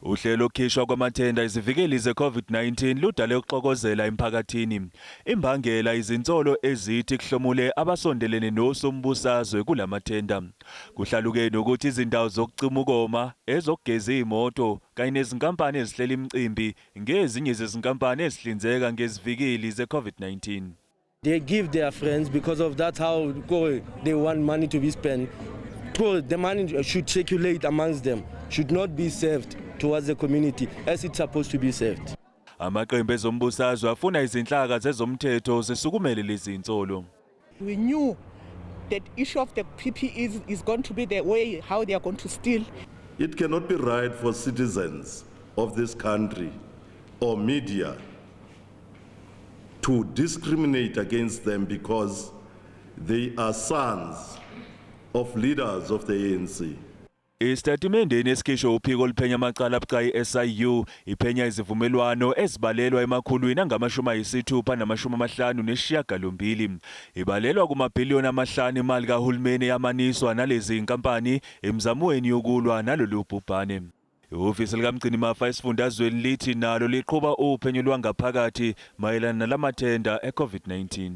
Uhlelo lokukhishwa kwamathenda izivikeli ze-COVID-19 ludale ukuxokozela emphakathini. Imbangela izinsolo ezithi kuhlomule abasondelene nosombusazwe kulamathenda. Kuhlaluke nokuthi izindawo zokucima ukoma, ezokugeza iy'moto kanye nezinkampani ezihlela imicimbi ngezinye zezinkampani ezihlinzeka ngezivikeli ze-COVID-19. They give their friends because of that's how they want money to be spent. The money should circulate amongst them, should not be served towards the community as it's supposed to be served. Amaqembu ezombusazwe afuna izinhlaka zezomthetho zisukumele lezi zinsolo. We knew that issue of the PPEs is going to be the way how they are going to steal. It cannot be right for citizens of this country or media to discriminate against them because they are sons of leaders of the ANC. Isitatimendeni esikhishwe uphiko oluphenya amacala abucayi SIU iphenya izivumelwano ezibalelwa emakhulwini angama-68 ibalelwa kumabhiliyoni 5 imali kahulumeni eyamaniswa nalezi inkampani emzamweni yokulwa nalolu bhubhane. Ihhovisi likamgcinimafa esifundazweni lithi nalo liqhuba uphenyo lwangaphakathi mayelana nalamathenda e-COVID-19.